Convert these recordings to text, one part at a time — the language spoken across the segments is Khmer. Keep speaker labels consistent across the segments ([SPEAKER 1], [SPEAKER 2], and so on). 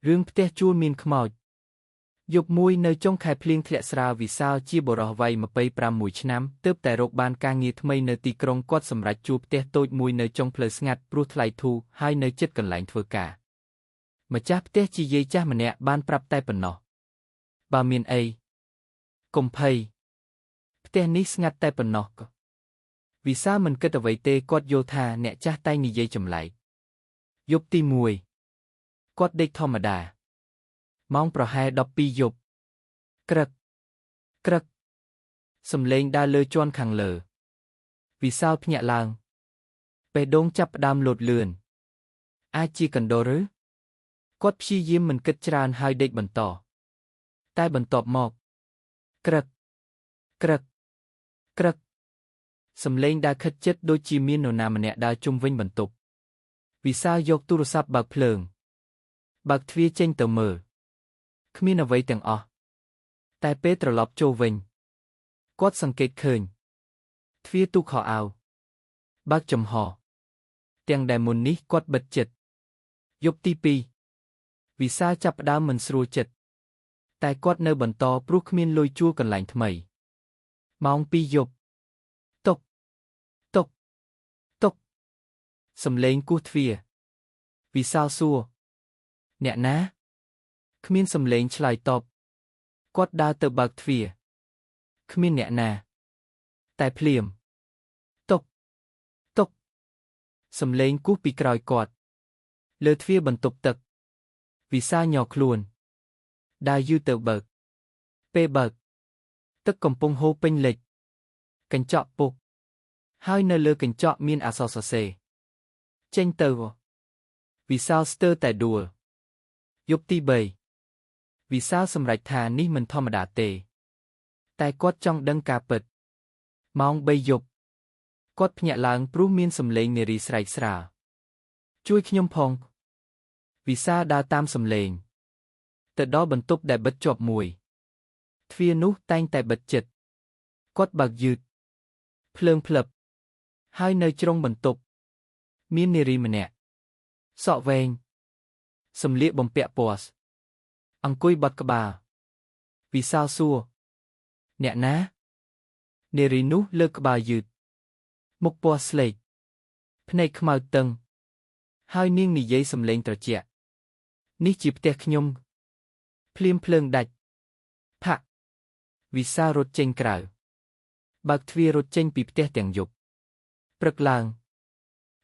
[SPEAKER 1] រឿងផ្ទះជួលមានខ្មោចយប់មួយនៅចុងខែភ្លៀងធ្លាក់ស្រាលវិសាលជាបុរសវ័យ25មួយឆ្នាំទើបតែរកបានការងារថ្មីនៅទីក្រុងគាត់សម្រេចជួលផ្ទះតូចមួយនៅចុងផ្លូវស្ងាត់ព្រោះថ្លៃធូរហើយនៅជិតកន្លែងធ្វើការម្ចាស់ផ្ទះជាយាយចាស់ម្នាក់បានប្រាប់តែប៉ុណ្ណោះបើមានអីកុំភ័យផ្ទះនេះស្ងាត់តែប៉ុណ្ណោះវិសាលមិនគិតអ្វីទេគាត់យល់ថាអ្នកចាស់តែងនិយាយចម្លែកយប់ទី1គាត់ដេកធម្មតាម៉ោងប្រហែល12យប់ក្រឹកក្រឹកសំឡេងដើរលើជាន់ខាងលើវិសាលភ្ញាក់ឡើងបេះដូងចាប់ផ្ដើមលោតលឿនអាចជាកណ្ដុរឬគាត់ព្យាយាមមិនគិតច្រើនហើយដេកបន្តតែបន្ទាប់មកក្រឹកក្រឹកក្រឹកសំឡេងដើរខិតជិតដូចជាមាននរណាម្នាក់ដើរជុំវិញបន្ទប់វិសាលយកទូរស័ព្ទបើកភ្លើងបើកទ្វារចេញទៅមើលគ្មានអ្វីទាំងអស់តែពេលត្រឡប់ចូលវិញគាត់សង្កេតឃើញទ្វារទូខោអាវបើកចំហទាំងដែលមុននេះគាត់បិទចិត្តយប់ទី2វិសាលចាប់ផ្ដើមមិនស្រួលចិត្តតែគាត់នៅបន្តព្រោះគ្មានលុយជួលកន្លែងថ្មីម៉ោង2យប់តុកតុកតុកសំឡេងគោះទ្វារវិសាលសួរអ្នកណាគ្មានសំឡេងឆ្លើយតបគាត់ដើរទៅបើកទ្វារគ្មានអ្នកណាតែភ្លាមតុកតុកសំឡេងគោះពីក្រោយគាត់លើទ្វារបន្ទប់ទឹកវិសាលញ័រខ្លួនដើរយឺតទៅបើកពេលបើកទឹកកំពុងហូរពេញលិចកញ្ចក់ពុកហើយនៅលើកញ្ចក់មានអក្សរសរសេរចេញទៅវិសាលស្ទើរតែដួលយប់ទី3វិសាលសម្រេចថានេះមិនធម្មតាទេតែគាត់ចង់ដឹងការពិតម៉ោង3យប់គាត់ភ្ញាក់ឡើងព្រោះមានសំឡេងនារីស្រែកស្រាលជួយខ្ញុំផងវិសាលដើរតាមសំឡេងទៅដល់បន្ទប់ដែលបិទជាប់មួយទ្វារនោះតែងតែបិទជិតគាត់បើកយឺតភ្លើងភ្លឹបហើយនៅជ្រុងបន្ទប់មាននារីម្នាក់សក់វែងសម្លៀកបំពាក់ពណ៌អង្គុយបត់ក្បាលវិសាលសួរអ្នកណានារីនោះលើកក្បាលយឺតមុខពណ៌ស្លេកភ្នែកខ្មៅតឹងហើយនាងនិយាយសំឡេងត្រជាក់នេះជាផ្ទះខ្ញុំភ្លាមភ្លើងដាច់ផាក់វិសាលរត់ចេញក្រៅបើកទ្វាររត់ចេញពីផ្ទះទាំងយប់ព្រឹកឡើង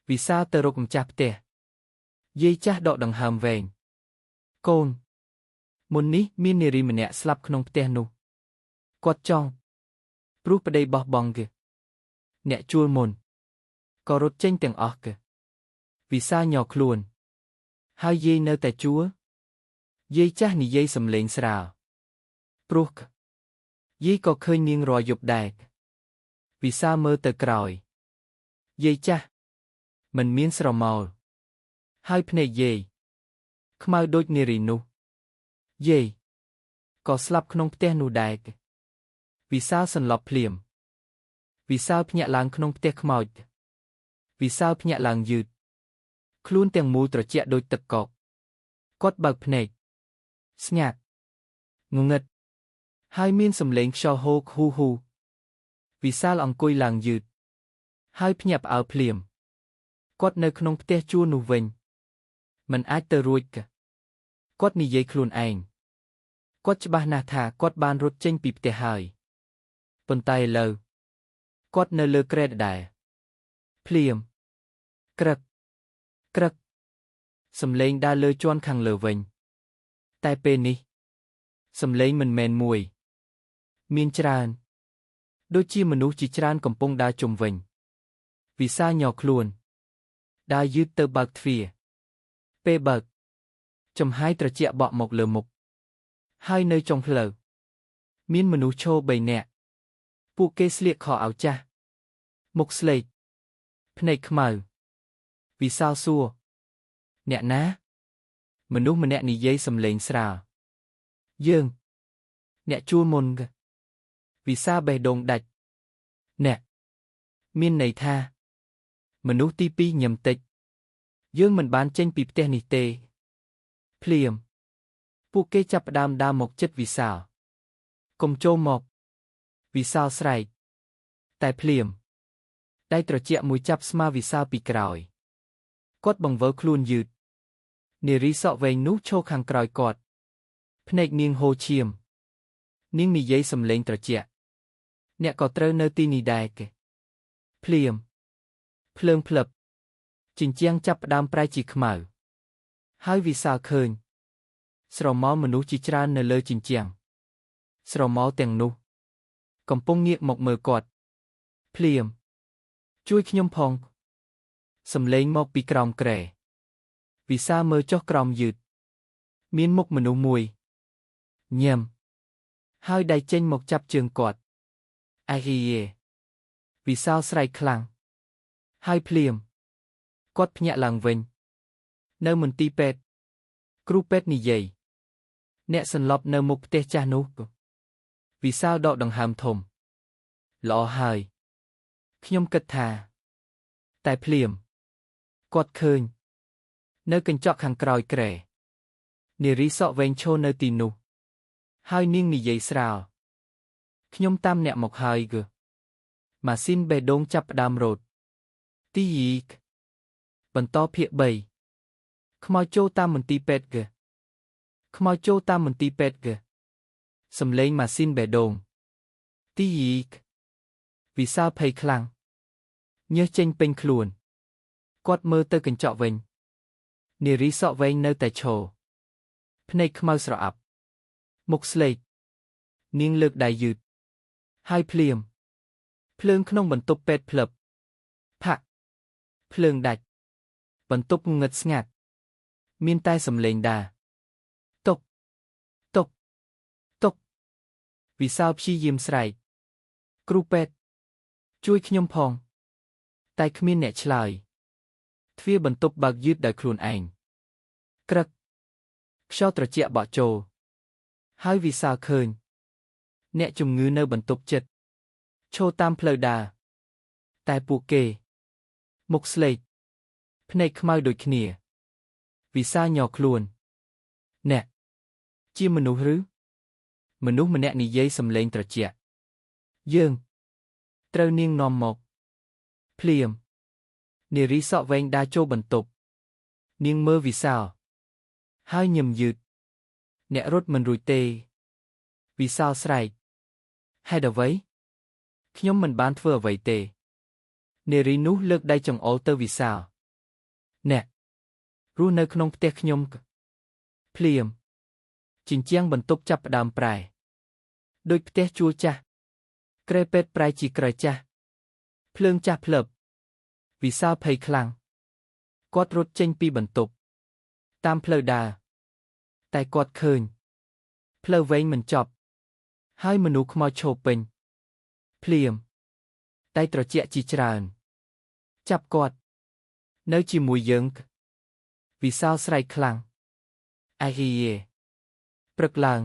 [SPEAKER 1] វិសាលទៅរកម្ចាស់ផ្ទះយាយចាស់ដកដង្ហើមវែងកូនមុននេះមាននារីម្នាក់ស្លាប់ក្នុងផ្ទះនោះគាត់ចង់ព្រោះប្តីបោះបង់គេអ្នកជួលមុនក៏រត់ចេញទាំងអស់គេវិសាលញ័រខ្លួនហើយយាយនៅតែជួលយាយចាស់និយាយសំឡេងស្រាលព្រោះយាយក៏ឃើញនាងរាល់យប់ដែរវិសាលមើលទៅក្រោយយាយចាស់មិនមានស្រមោលហើយភ្នែកយាយខ្មៅដូចនារីនោះយាយក៏ស្លាប់ក្នុងផ្ទះនោះដែរវិសាលសន្លប់ភ្លាមវិសាលភ្ញាក់ឡើងក្នុងផ្ទះខ្មោចវិសាលភ្ញាក់ឡើងយឺតខ្លួនទាំងមូលត្រជាក់ដូចទឹកកកគាត់បើកភ្នែកស្ងាត់ងងឹតហើយមានសំឡេងខ្យល់ហូរហ៊ូហ៊ូវិសាលអង្គុយឡើងយឺតហើយភ្ញាក់ផ្អើលភ្លាមគាត់នៅក្នុងផ្ទះជួលនោះវិញមិនអាចទៅរួចគាត់និយាយខ្លួនឯងគាត់ច្បាស់ណាស់ថាគាត់បានរត់ចេញពីផ្ទះហើយប៉ុន្តែឥឡូវគាត់នៅលើគ្រែដដែលភ្លាមក្រឹកក្រឹកសំឡេងដើរលើជាន់ខាងលើវិញតែពេលនេះសំឡេងមិនមែនមួយមានច្រើនដូចជាមនុស្សជាច្រើនកំពុងដើរជុំវិញវិសាលញ័រខ្លួនដើរយឺតទៅបើកទ្វារពេលបើកចំហាយត្រជាក់បក់មកលើមុខហើយនៅចុងផ្លូវមានមនុស្សឈរ3នាក់ពួកគេស្លៀកខោអាវចាស់មុខស្លេកភ្នែកខ្មៅវិសាលសួរអ្នកណាមនុស្សម្នាក់និយាយសំឡេងស្រាលយើងអ្នកជួលមុនវិសាលបេះដូងដាច់អ្នកមានន័យថាមនុស្សទី2ញឹមតិចយើងមិនបានចេញពីផ្ទះនេះទេភ្លាម ពួកគេចាប់ផ្ដើមដើរមកជិតវិសាលកុំចូលមកវិសាលស្រែកតែភ្លាមដៃត្រជាក់មួយចាប់ស្មាវិសាលពីក្រោយគាត់បង្វិលខ្លួនយឺតនារីសក់វែងនោះឈរខាងក្រោយគាត់ភ្នែកនាងហូរឈាមនាងនិយាយសំឡេងត្រជាក់អ្នកក៏ត្រូវនៅទីនេះដែរគេភ្លាមភ្លើងភ្លឹបជញ្ជាំងចាប់ផ្ដើមប្រែជាខ្មៅហើយវិសាលឃើញស្រមោលមនុស្សជាច្រើននៅលើជញ្ជាំងស្រមោលទាំងនោះកំពុងងាកមកមើលគាត់ភ្លាមជួយខ្ញុំផងសំឡេងមកពីក្រោមគ្រែវិសាលមើលចុះក្រោមយឺតមានមុខមនុស្សមួយញ៉ាំហើយដៃចេញមកចាប់ជើងគាត់អាហ៊ីយេវិសាលស្រែកខ្លាំងហើយភ្លាមគាត់ភ្ញាក់ឡើងវិញនៅមន្ទីរពេទ្យគ្រូពេទ្យនិយាយអ្នកសន្លប់នៅមុខផ្ទះចាស់នោះវិសាលដកដង្ហើមធំល្អហើយខ្ញុំគិតថាតែភ្លាមគាត់ឃើញនៅកញ្ចក់ខាងក្រោយគ្រែនារីសក់វែងឈរនៅទីនោះហើយនាងនិយាយស្រាលខ្ញុំតាមអ្នកមកហើយគឺម៉ាស៊ីនបេះដូងចាប់ផ្ដើមរត់ទីយីកបន្តភាគ3ខ្មោចចូលតាមមន្ទីរពេទ្យគឺខ្មោចចូលតាមមន្ទីរពេទ្យគឺសំឡេងម៉ាស៊ីនបេះដូងទីយីកវិសាលភ័យខ្លាំងញើសចេញពេញខ្លួនគាត់មើលទៅកញ្ចក់វិញនារីសក់វែងនៅតែឈរភ្នែកខ្មៅស្រអាប់មុខស្លេកនាងលើកដៃយឺតហើយភ្លាមភ្លើងក្នុងបន្ទប់ពេទ្យភ្លឹបផាក់ភ្លើងដាច់បន្ទប់ងងឹតស្ងាត់មានតែសំឡេងដាតុកតុកតុកវិសាលព្យាយាមស្រែកគ្រូពេទ្យជួយខ្ញុំផងតែគ្មានអ្នកឆ្លើយទ្វារបន្ទប់បើកយឺតដោយខ្លួនឯងក្រឹកខ្យល់ត្រជាក់បក់ចូលហើយវិសាលឃើញអ្នកជំងឺនៅបន្ទប់ចិត្តឈរតាមផ្លូវដើរតែពួកគេមុខស្លេកភ្នែកខ្មៅដូចគ្នាវិសាលញ័រខ្លួនអ្នកជាមនុស្សឬមនុស្សម្នាក់និយាយសំឡេងត្រជាក់យើងត្រូវនាងនាំមកភ្លាមនារីសក់វែងដើរចូលបន្ទប់នាងមើលវិសាលហើយញឹមយឺតអ្នករត់មិនរួចទេវិសាលស្រែកហេតុអ្វីខ្ញុំមិនបានធ្វើអ្វីទេនារីនោះលើកដៃចង្អុលទៅវិសាលអ្នករស់នៅក្នុងផ្ទះខ្ញុំភ្លាមជញ្ជាំងបន្ទប់ចាប់ផ្ដើមប្រែដូចផ្ទះជួលចាស់គ្រែពេទ្យប្រែជាក្រែចាស់ភ្លើងចាស់ភ្លឹបវិសាលភ័យខ្លាំងគាត់រត់ចេញពីបន្ទប់តាមផ្លូវដើរតែគាត់ឃើញផ្លូវវែងមិនចប់ហើយមនុស្សខ្មោចឈរពេញភ្លាមតែត្រជាក់ជាច្រើនចាប់គាត់នៅជាមួយយើងវិសាលស្រែកខ្លាំងអាហ៊ីយេព្រឹកឡើង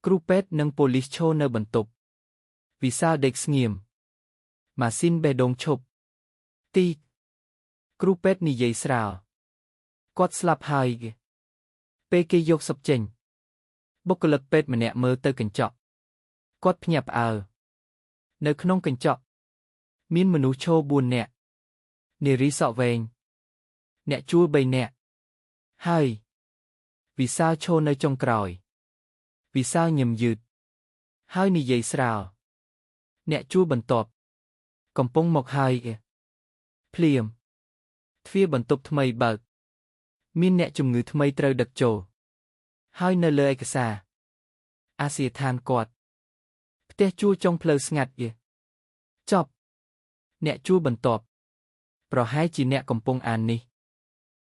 [SPEAKER 1] គ្រូពេទ្យនិងប៉ូលីសឈរនៅបន្ទប់វិសាលដេកស្ងៀមម៉ាស៊ីនបេះដូងឈប់ទីគ្រូពេទ្យនិយាយស្រាលគាត់ស្លាប់ហើយពេលគេយកសពចេញបុគ្គលិកពេទ្យម្នាក់មើលទៅកញ្ចក់គាត់ភ្ញាក់ផ្អើលនៅក្នុងកញ្ចក់មានមនុស្សឈរ4នាក់នារីសក់វែងអ្នកជួល3នាក់ហើយវិសាលឈរនៅចុងក្រោយវិសាលញឹមយឺតហើយនិយាយស្រាលអ្នកជួលបន្ទាប់កំពុងមកហើយភ្លាមទ្វារបន្ទប់ថ្មីបើកមានអ្នកជំងឺថ្មីត្រូវដឹកចូលហើយនៅលើឯកសារអាសយដ្ឋានគាត់ផ្ទះជួលចុងផ្លូវស្ងាត់យចប់អ្នកជួលបន្ទាប់ប្រហែលជាអ្នកកំពុងអាននេះ